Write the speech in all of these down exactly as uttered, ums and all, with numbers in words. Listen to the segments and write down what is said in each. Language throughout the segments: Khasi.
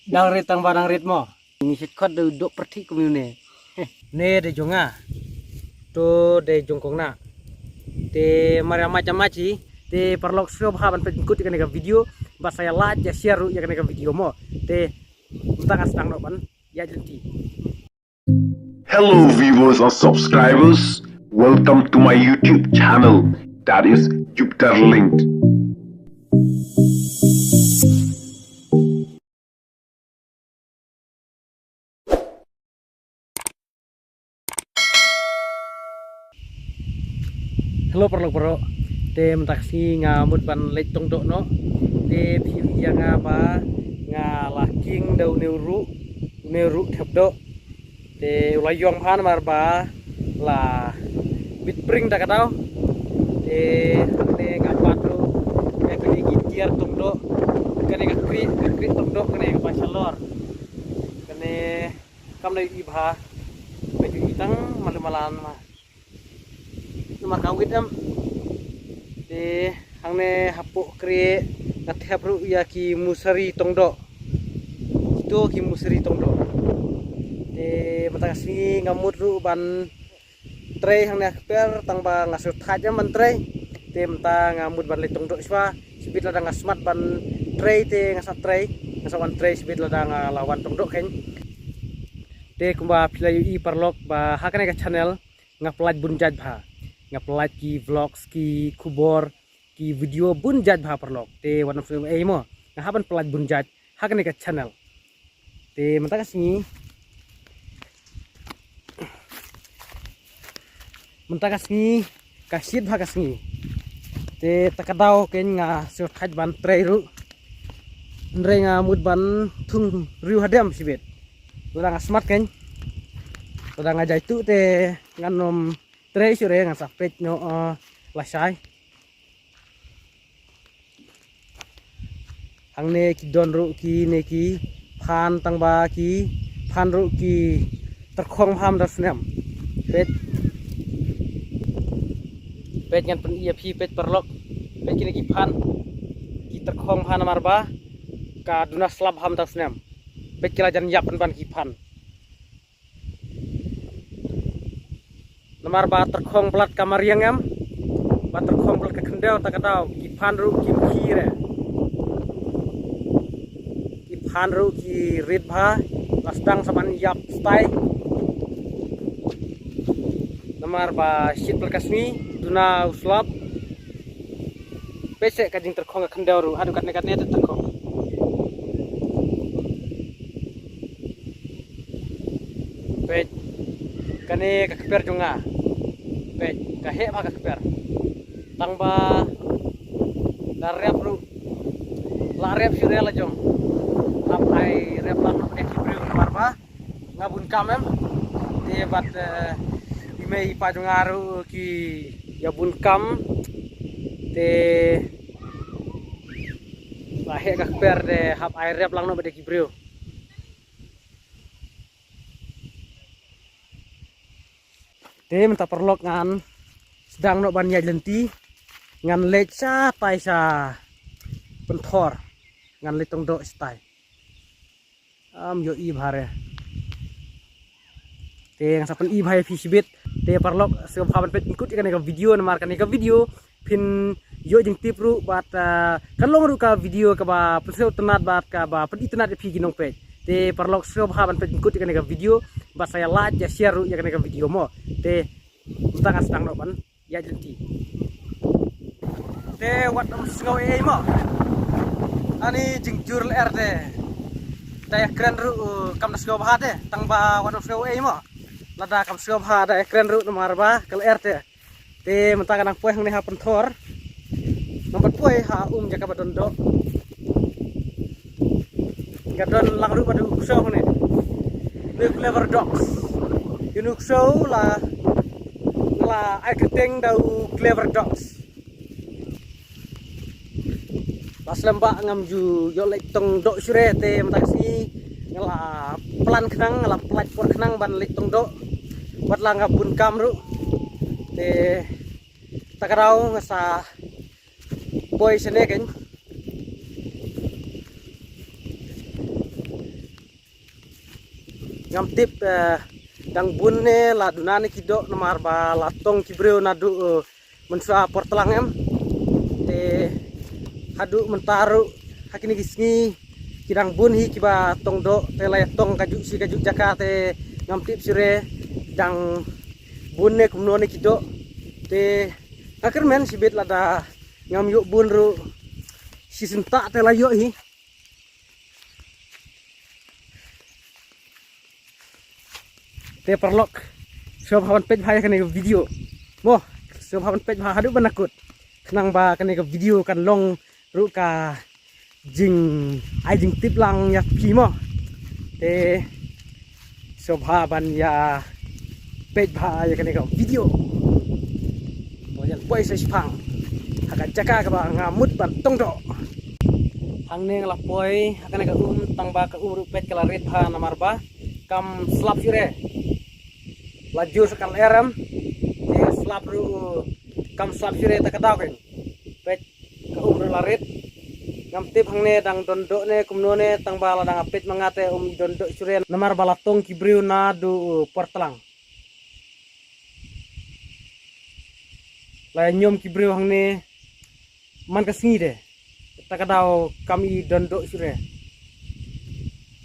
Dang rit tang ba dang rit mo. Ngi shit khot de dok perthi kumne. Ne de jong nga. To de jong kong na. Te mara ma chama chi. Te paralok sngewbha ban pynkut ïa kane ka video. Bad sa ïa like ïa share ruh ïa kane ka video mo. Te mynta nga sdang noh ban ïa jlenti. Hello viewers and subscribers, welcome to my YouTube channel, that is Jupiter Linked. Hello paralok baroh. Te mynta ka sngi nga mut ban leit tong doh noh. Te phi ïa nga ba nga la king da une u ruh, une u ruh thep doh. Te u la ïong bha namar ba la bit pring da ka daw. Te hangne nga pat ruh ïa kane ki tiar tong doh. Kane ka kri, ka kri tong doh kane ka ba shalor. Kane kam da i bha. Ba ju i tang malu malan ma. Namar ka wit em. Te hangne hapoh kre nga thep ruh ïa ki musari tong doh. Kito ki musari tong doh. Te mynta ka sngi nga mut ruh ban trei hangne ha kper tang ba nga sngewthait em ban trei. Te mynta nga mut ban leit tong doh shwa. Shibit lada nga smat ban trei te nga sa trei. Nga sa wan trei shibit lada nga la wan tong doh khein. Te kumba phi la ïohi paralok ba ha kane ka channel nga pynlait bun jait bha. Nga pynlait ki vlogs, ki khubor, ki video bun jait bha paralok. Te wat nym sngew ei mo. Nga hap ban pynlait bun jait ha kane ka channel. Te mynta ka sngi, mynta ka sngi ka shit bha ka sngi. Te ta ka daw khein nga sngewthait ban trei ruh. Hynrei nga mut ban thung riew hadem shibit. Lada nga smat khein. Lada nga jai tuh te ngan nym trei shuh re ngan sa peit noh, eh, lashai. Hangne ki don ruh kine ki phan tang ba ki phan ruh ki tyrkhong bha mynta u snem. Peit. Peit ngan pyni ïa phi peit paralok. Peit kine ki phan. Ki tyrkhong bha namar ba ka duna slap bha mynta u snem. Peit ki la jan ïap pynban ki phan. Namar ba tyrkhong palat ka mariang em. Ba tyrkhong palat ka khyndew ta ka daw. Ki phan ruh kim khie re. Ki phan ruh ki rit bha. La sdang sa ban ïap stai. Namar ba shit palat ka sngi duna u slap. Peit se ka jingtyrkhong ka khyndew ruh haduh katne katne te tyrkhong. Peit kane ka kper jong nga. Peit ka heh bha ka kper. Tang ba la rep ruh la rep shuh re la jong. Hap ai rep lang noh de ki briew namar ba nga bun kam em. Te bad, eh, i mei i pa jong nga ruh ki ïa bun kam. Te la heh ka kper te hap ai rep lang noh bad de ki briew. Te mynta paralok ngan sdang noh ban ïaid lynti. Ngan leit shatai sha Pynthor. Ngan leit tong doh shatai. Am ïohi bha re. Te ngan sa pyni bha ïa phi shibit. Te paralok sngewbha ban peit pynkut ïa kane ka video namar kane ka video phin ïoh jingtip ruh bad, ah, kan long ruh ka video kaba pynsngewtynnat bad kaba pynitynnat ïa phi ki nongpeit. Te paralok sngewbha ban peit pynkut ïa kane ka video bad sa ïa like ïa share ruh ïa kane ka video mo. Te mynta ngan sdang noh ban ïaid lynti. Te wat nym sngew ei ei mo. Ani jingjur lyer te. Da ïakren ruh, uh, kam da sngewbha te tang ba wat nym sngew ei ei mo. Lada kam sngewbha da ïakren ruh namar ba ka lyer te. Te mynta ka nang poi hangne ha Pynthor. Nang pat poi ha um jaka ba don doh. Ka don lang ruh ba dei u ksew hangne. Dei u Clever Dogs. Ïa u ksew la, la ai kyrteng da u Clever Dogs. Ba slem ba ngam ju ïoh leit tong doh shuh re te mynta ka sngi nga la plan khnang, nga la plan por khnang ban leit tong doh. Wat la nga bun kam ruh. Te ta ka daw nga sa poi shane keiñ. Ngam tip, eh, dang bun ne la duna ne ki doh, namar ba la tong ki briew naduh, eh, mynshuwa por tlang em. Te haduh mynta ruh ha kine ki sngi ki dang bun hi kiba tong doh, te la ïa tong kajuh shi kajuh jaka, te ngam tip shuh re dang bun ne kumno ne ki doh. Te nga kyrmen shibit lada ngam ïoh bun ruh shi syntak te la ïoh hi. Te paralok, sngewbha ban peit bha ïa kane ka video. Mo, sngewbha ban peit bha haduh ban da kut, khnang ba kane ka video kan long ruh ka jingai jingtip lang ïa phi mo. Te sngewbha ban ïa peit bha ïa kane ka video. Mo, ïa poi sa shiphang ha ka jaka kaba nga mut ban tong doh. Hangne nga la poi ha kane ka um, tang ba ka um ruh peit ka la rit bha, namar ba kam slap shuh re. La jur sa ka lyer em, te slap ruh kam slap shuh re ta ka daw keiñ. Peit ka um ruh la rit. Ngam tip hangne dang don doh ne kumno ne, tang ba la dang peit ma nga te um don doh shuh re, namar ba la tong ki briew naduh por tlang. La ïa ñiom ki briew hangne man ka sngi de. Ta ka daw kam i don doh shuh re.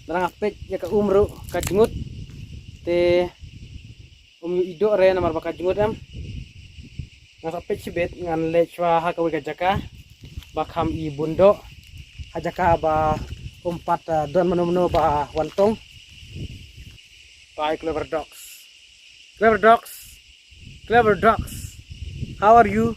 Lada nga peit ïa ka um ruh ka jngut, te um i doh re namar ba ka jngut em. Nga sa peit shibit, ngan leit shuwa ha kawei ka jaka ba kham i bun doh, ha jaka ba um pat, eh, don mano mano ba wan tong. Bye, Clever Dogs. Clever Dogs. Clever Dogs. How are you?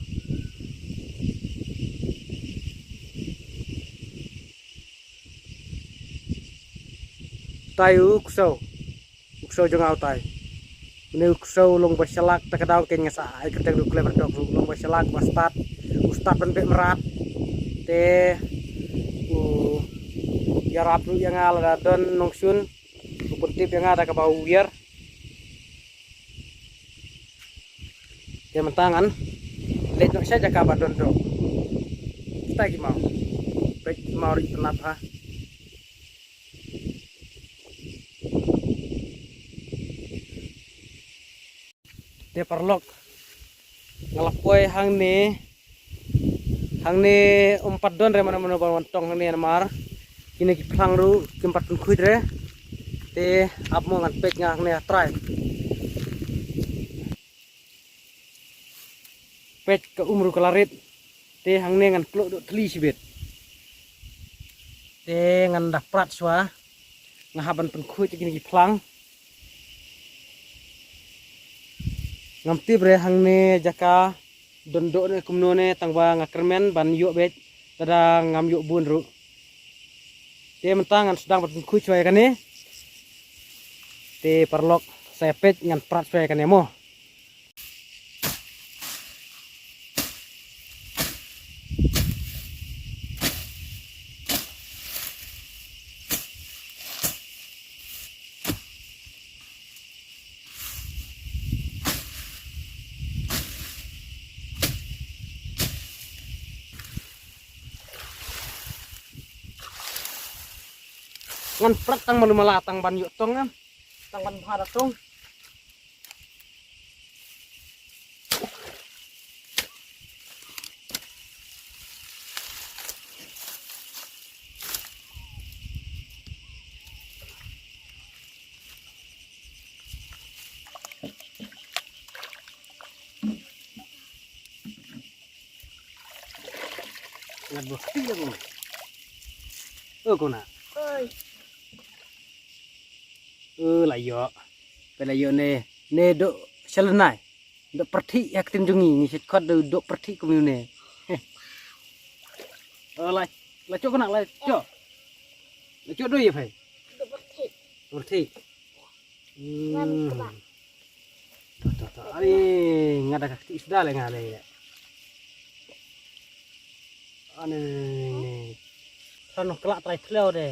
Utai u ksew. U ksew jong nga utai. Une u ksew u long ba shalak, ta ka daw keiñ nga sa ai kyrteng u Clever Dog, u long ba shalak, ba stad. U stad ban beh mrad. Te u ïarap ruh ïa nga lada don nongshun. U pyntip ïa nga da kaba u wiar. Te mynta ngan leit noh sha jaka ba don doh. Kita ki maw. Peit ki maw ri tnat ha. Te paralok, nga la poi hangne. Hangne um pat don re mano mano ban wan tong hangne namar kine ki phlang ruh kim pat pynkhuid re. Te ap mo ngan peit nga hangne ha trai. Peit ka um ruh ka la rit. Te hangne ngan klok doh thli shibit. Te ngan da prat shuwa. Nga hap ban pynkhuid ïa kine ki phlang. Ngam tip re hangne jaka don doh ne kumno ne, tang ba nga kyrmen ban ïoh beit, lada ngam ïoh bun ruh. Te mynta ngan sdang ban pynkhuid shuwa ïa kane. Te paralok, sa ïa peit ngan prat shuwa ïa kane mo. Ngan prat tang malu mala tang ban ïoh tong em. Tang ban bha da tong. Ngat bo ti la ko. O ko na. Oi. O la ïoh. Pe la ïoh ne, ne doh shalnai. Doh pyrthik ha ktien jong ngi, ngi shet khot doh, doh pyrthik kumne ne. O la, la cho ko na la cho. La cho doh ïa phai. Doh pyrthik. Pyrthik. Ngan kebak. To, to, to. Ani nga da ka kti suda le nga le. Ani ni. San no kelak trai thleu de.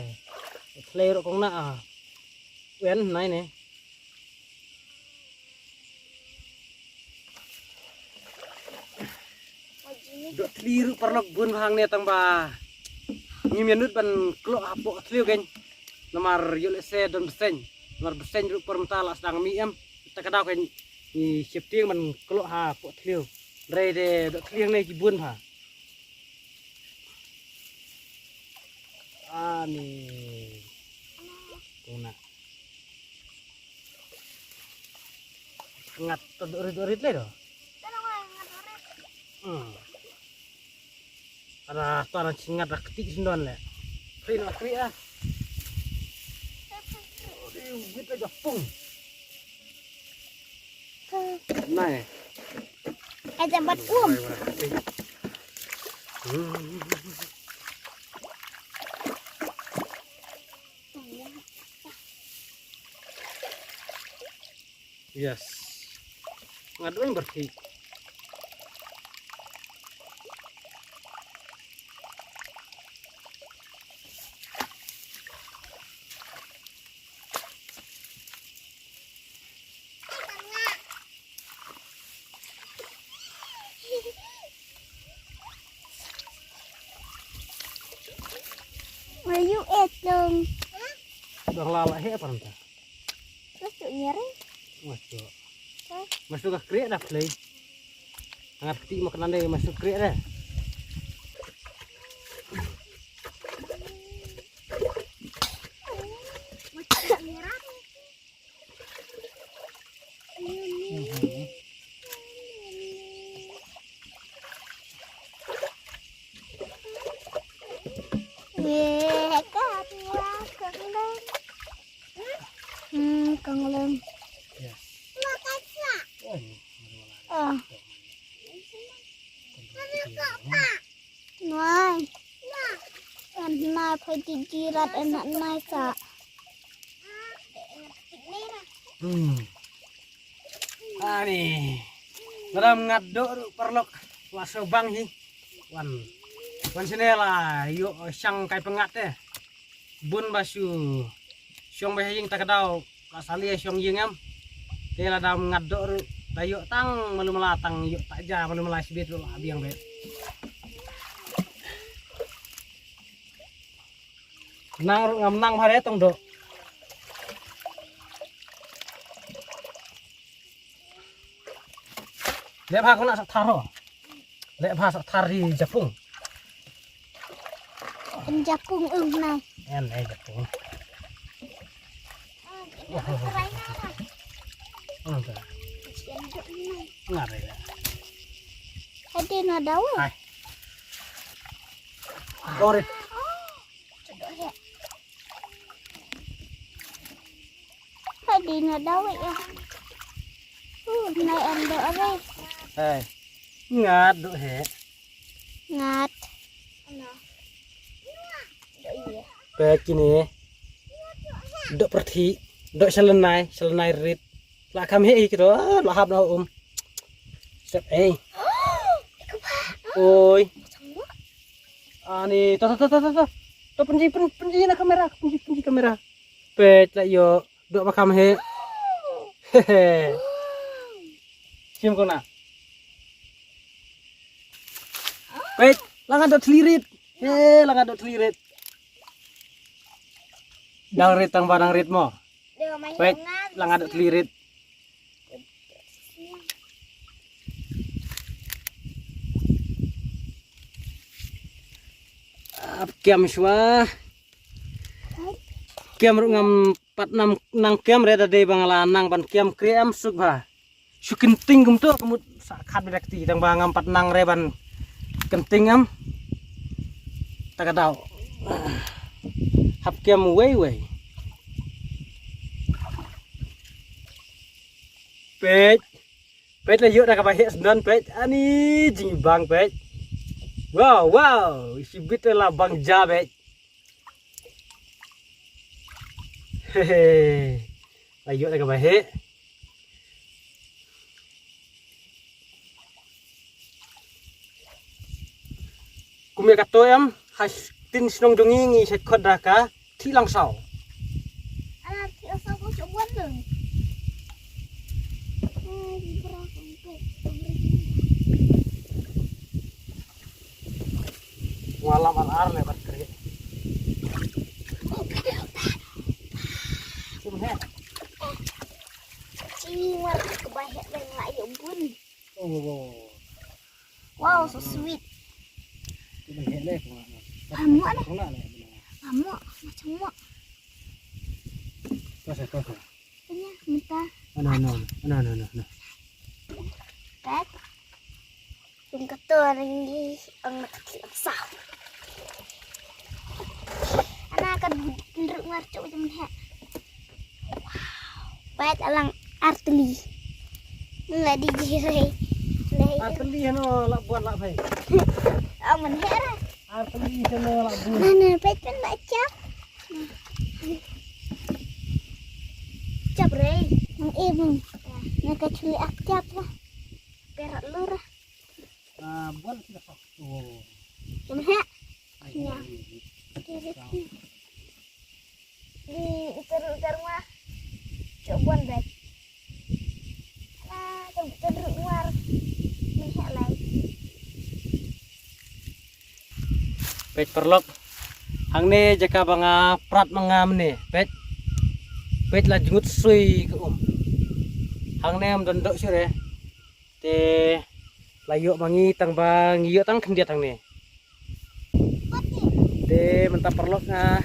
Thleu rok kong na a. Wen nai ne. Doh thli ruh paralok bun bha hangne tang ba ngim ïa nud ban klok hapoh thliew kein. Namar ïoh lehse don bseiñ. Namar bseiñ ruh por mynta la sdang mih em. Ta ka daw ka ngi sheptieng ban klok ha poh thliew. Hynrei de doh thliew ne ki bun ha. Ani. Tuna. Ngat to doh rit doh rit le do. Hmm. Ada to ada singat rak kti sindon le. Kri no kri ah. Aduh, wit aja pung. Nai. Aja bat um. Hmm. Yes. Ngat doh berhik. Ayu etong. Dang lala he apa nta? Masuk nyeri. Masuk. Masuk ka kriak dah play. Hangat keti makan anda masuk kriak dah. Weh, kat ni lah, kang leng. Hmm, kang leng. Yes. Ah. Nai. An nai phai di jirat an nai sa. Hmm. Ani. Ngadam ngat doh ruh paralok. Wa shu bang hi. Wan. Wan sini lah. Ïoh shang kai pyngngad te. Bun ba shu shong ba ha ïing ta ka daw. Ka sali shong ïing em. Te la dam ngat doh ruh. Da ïoh tang malu mala tang ïoh ta ja malu mala shibit ruh la biang bet. Nang ruh ngam nang bha re tong doh. Leh bha kona sa thar ho. Leh bha sa thar ri japung. Em japung um nai. Em eh japung. Ong ta. Nga re. Hadi na dawa. Hai. Dore. Hadi na dawa ya. Uh, nai em doh re. Hai. Ngat doh he. Ngat. Doh iya. Pek kini. Doh perthi. Doh selenai, selenai rit. La kham he hi kito. Ah, la hap na um. Sep eh. Oi. Ani, to to to to to. To penji pen penji na kamera, penji penji kamera. Pek la yo. Doh ba kham he. Hehe. Sim kona. Pek, la nga doh thlirit. He, la nga doh thlirit. Dang rit tang ba dang rit mo. Pek, la nga doh thlirit. Ap kiam shwa. Kiam ruh ngam pat nam nang kiam re da dei ba nga la nang ban kiam kre em suk bha. Shu kynting kumto kumut sa khat bida kti dang ba ngam pat nang re ban kynting em. Ta ka daw. Hap kiam wei wei. Pek. Pek la ïoh da kaba heh sdon pek. Ani jingbang pek. Wow wow. Shibit la bang ja pek. Hehe. La ïoh da kaba heh. Kum ïa kato em, ha tin shnong jong ngi ngi shet khot da ka Thih Langsaw. Ala Thih Langsaw ko chok wan dong. Walam ar ar le bat kre. Kum he. Heh, ba nga ïoh bun. Oh, oh, oh. Wow, so sweet. Ki ban heh leh, kong nga. Pamuk leh. Kong nga leh, kong nga. Pamuk, macam muk. Kasa, kasa. Tanya, minta. Ano, ano, ano, ano, ano, ano. Kat. Yung kato, ang, ang nakakita sa. Ana ka dru mar cho jam he. Wow. Pait alang arteli. Nla di jirai. Arteli hano la buat la phai. Aman hera. Arteli hano la buat. Mana pait kan la chap. Chap rei. Mang ibung. Na ka chuli ak chap la. Perak lura. Ah, buat kita kok. Oh. Mana he? Iya. Di iteru-iteru mah. Coba buat baik. Nah, coba iteru luar. Melihat lai. Peit paralok. Hangne jaka ba nga prat ma nga mynne. Peit. Peit la jngut sui ka um. Hangne ym don doh shuh re. Te la ïoh ma ngi tang ba ngi ïoh tang khyndiat hangne. Te mynta paralok nga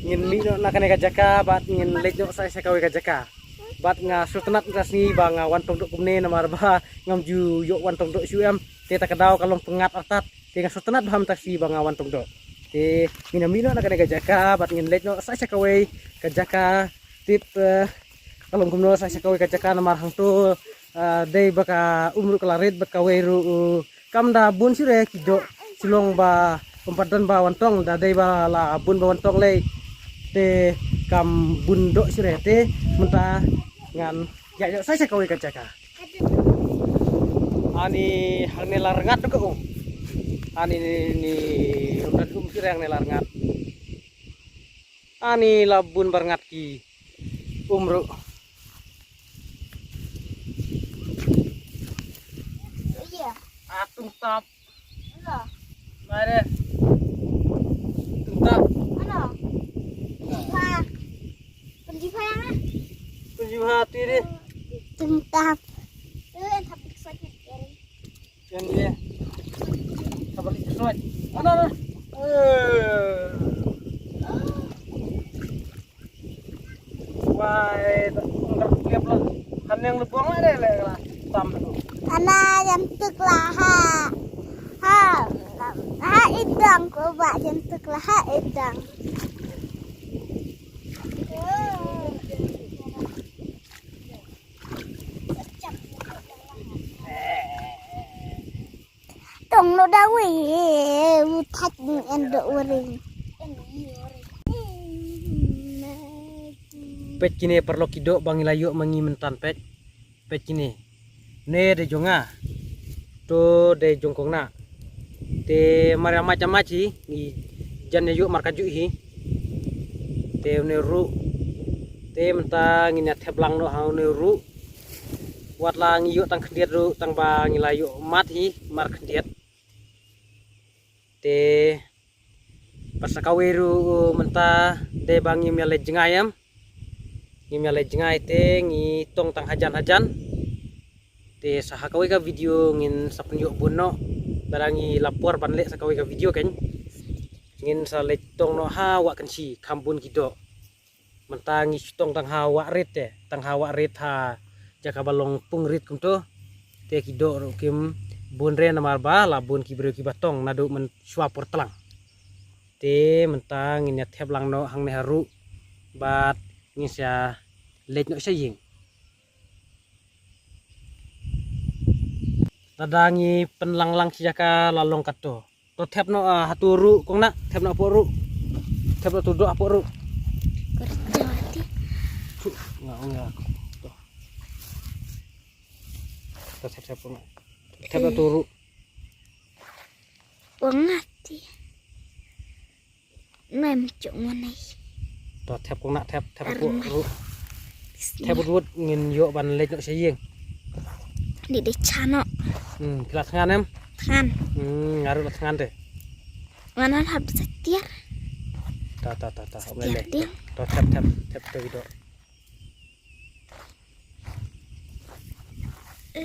ngin mih noh na kane ka jaka bad ngin leit noh sa sha kawei ka jaka. Bad nga sngewtynnat mynta sngi ba nga wan tong doh kumne namar ba ngam ju ïoh wan tong doh shuh em. Te ta ka daw ka long pyngngad artat. Te nga sngewtynnat bha mynta sngi ba nga wan tong doh. Te ngin mih noh na kane ka jaka bad ngin leit noh sa sha kawei ka jaka. Te, eh, ka long kumno sa sha kawei ka jaka namar hangto, eh, dei ba ka um ruh ka la rit bad kawei ruh, eh, kam da bun shuh re ki doh shu long ba ym pat don ba wan tong, da dei ba la bun ba wan tong lei. Te kam bun doh shuh re te mynta ngan ïa ïoh sa sha kawei ka jaka. Ani hangne la rngat ka um. Ani ni, ni um da um shuh re hangne la rngat. Ani la bun ba rngat ki um ruh. Iya. Ah, tungtap. Iya. Mare. Tungtap. Ano? Jiha. Penjiha yang mana? Penjiha tiri. Tungtap. Eh, yang tapi sakit, ya. Yan ye. Ka balik ka soi. Ano, ano? Eh. Wai, ta ong ka kliap la. Han yang lebong la de le la. Tam tu. Ana yang tuk la ha. Ha. Ha idang ko ba yang tuk la ha idang. Tong no da wi, u thach ni en do uring. Peit kine paralok ki doh ba ngi la ïoh ma ngi myntan peit. Peit kine. Ne de jong nga. To de jong kong na. Te mar ïa mach ïa mach hi, ngi jan ïa ïoh mar ka juh hi. Te une ruh. Te mynta ngin ïa thep lang noh ha une ruh. Wat la ngi ïoh tang khyndiat ruh, tang ba ngi la ïoh mat hi, mar khyndiat. Te Pat sa kawei ruh mynta dei ba ngim ïa leit jngai em. Ngim ïa leit jngai te ngi tong tang hajan hajan. Te sa ha kawei ka video ngin sa pynïoh bun noh. Lada ngi la por ban leh sa kawei ka video kein. Ngin sa leit tong noh ha Wah Kynshi kham bun ki doh. Mynta ngi shu tong tang ha Wah Rit te, tang ha Wah Rit ha jaka ba long pung rit kumto. Te ki doh ruh kim bun re namar ba la bun ki briew kiba tong naduh mynshuwa por tlang. Te mynta ngin ïa thep lang noh hangne haruh bad ngin sa leit noh sha ïing. Lada ngi pynlang lang sha jaka la long katto. To thep noh, ah, hato ruh kong na, thep noh hapoh ruh. Thep noh tu doh hapoh ruh. Kerja mati. Nga ong ya. To. To thep thep kong na. Thep noh tu ruh. Wang mati. Mem cuk ngunai. To thep kong na, thep thep hapoh ruh. Thep ruh ngin ïoh ban leit noh sha ïing. Di de chano. Hmm, phi la thngan em? Thngan. Hmm, nga ruh la thngan te. Ngan hap sa tiar. Ta ta ta ta. Tiar dia. To thep thep thep to video. Wow.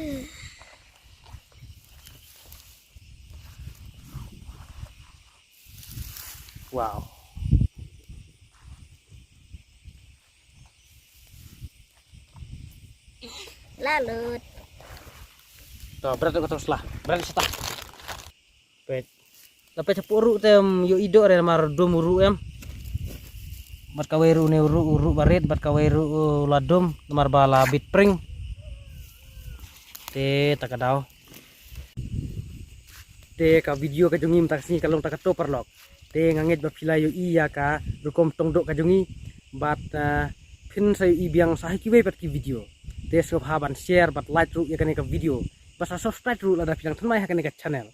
Lalut. To, bret ko to sla. Bret sata. Peit. La peit hapoh ruh te em ïohi doh re namar dum u ruh em. Bad kawei ruh ne u ruh, u ruh barit, bad kawei ruh u la dum namar ba la bit pring. Te ta ka daw. Te ka video ka jong ngi mynta ka sngi ka long ta kato paralok. Te nga ngeit ba phi la ïohi ïa ka rukom tong doh ka jong ngi. Bad ah, phin sa ïohi biang sa ha kiwei pat ki video. Te sngewbha ban share bad like ruh ïa kane ka video. Bad sa subscribe ruh lada phi dang thymmai ha kane ka channel.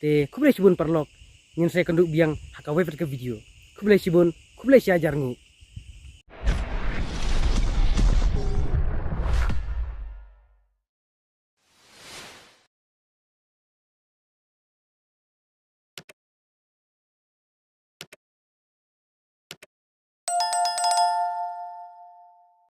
Te khublei shibun paralok. Ngin sa ïakynduh biang ha kawei pat ka video. Khublei shibun, khublei shihajar nguh.